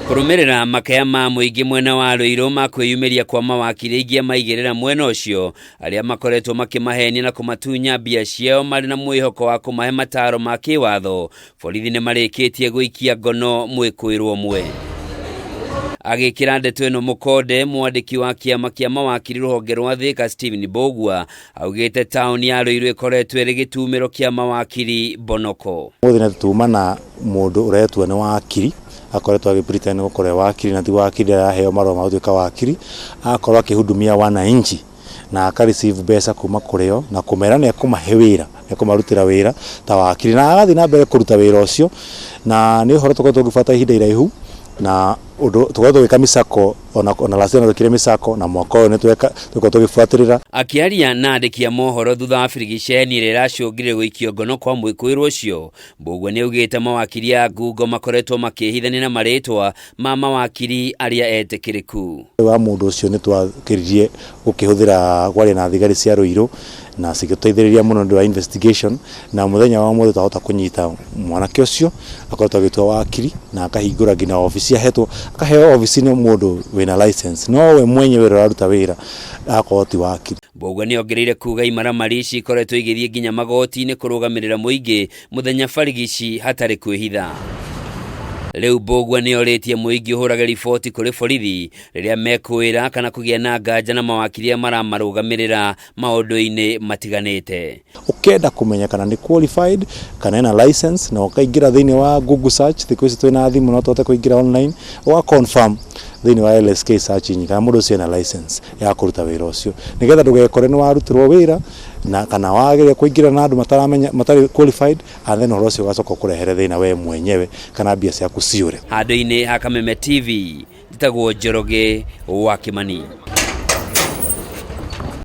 Kũrũmĩrĩra makaya ma mũingĩ mwena wa Ruiru ma kwĩyumĩria kwa mawakiri aingĩ a maigĩrĩra mwena ũcio arĩa makoretwo makĩmahenia na kũmatunya mbia ciao marĩ na mwĩhoko wa kũmahe mataro ma kĩwatho, borithi nĩ marĩkĩtie gũikia ngono mwĩkũĩrwo ũmwe. Agĩkĩra ndeto ĩno mũkonde, mwandĩki wa kĩama kĩa mawakiri rũhonge rwa Thika Stephen Mbũgua augĩte taũni ya Ruiru ĩkoretwo ĩrĩ gĩtumĩro kĩa mawakiri Bonoko. Ũmũthĩ nĩ tuma na mũndũ ũretua nĩ wakiri, akoretwo agĩ pretend gũkorwo e wakiri na ti wakiri, araheo marũa ma gũtuĩka wakiri, agakorwo akĩhudumia wananchi na aka receive mbeca kuma kũrĩ o na kũmera nĩ ekũmahe wĩra, nĩ ekũmarutĩra wĩra ta wakiri na agathiĩ na mbere kũruta wĩra ũcio, na nĩ ũhoro tũkoretwo tũgĩbuata ihinda iraihu na ũndũ tũkoretwo tũgĩka mĩcako ona last year no twekire mĩcako na mwaka ũyũ nĩ tweka tũkoretwo tũgĩbuatĩrĩra. Akĩaria na andĩki a mohoro thutha wa birigiceni ĩrĩa ĩracũngire gũikio ngono kwa mwĩkũĩrwo ũcio, Mbũgua nĩaugĩte mawakiri a ngungo makoretwo makĩhithania na marĩtwa ma mawakiri arĩa etĩkĩrĩku. Wa mũndũ ũcio nĩ twakĩririe gũkĩhũthĩra kwaria na thigari cia Ruiru na cigĩtũteithĩrĩria mũno nĩ ũndũ wa investigation na mũthenya wa ũmũthĩ twahota kũnyita mwanake ũcio akoretwo agĩtua wakiri na akahingũra nginya obici ahetwo akaheo obici nĩ mũndũ wĩna license no we mwenyewe ũrĩa ũraruta wĩra agakorwo ti wakiri. Mbũgua nĩongereire kuga imaramari ici ikoretwo igĩthiĩ nginya magoti-inĩ kũrũgamĩrĩra mũingĩ mũthenya barigici hatarĩ kwĩhitha. Rĩu Mbũgua nĩorĩtie mũingĩ ũhũrage riboti kũrĩ borithi rĩrĩa mekũĩra kana kũgĩa na nganja na mawakiri arĩa maramarũgamĩrĩra maũndũ-inĩ matiganĩte. Ũkenda kũmenya kana nĩ qualified kana ena license na ũkaingĩra thĩinĩ wa Google search, thikũ ici twĩna thimũ no tũhote kũingĩra online, ũga confirm thĩinĩ wa LSK search engine kana mũndũ ũcio ena license ya kũruta wĩra ũcio, nĩgetha ndũgekore nĩ warutĩrwo wĩra na kana wageria kũingĩra na andũ mataramenya matarĩ qualified and then ũhoro ũcio ũgacoka ũkũrehere thĩna we mwenyewe kana mbia ciaku ciũre. Handũ-inĩ ha Kameme TV, njĩtagwo Njoroge wa Kĩmani.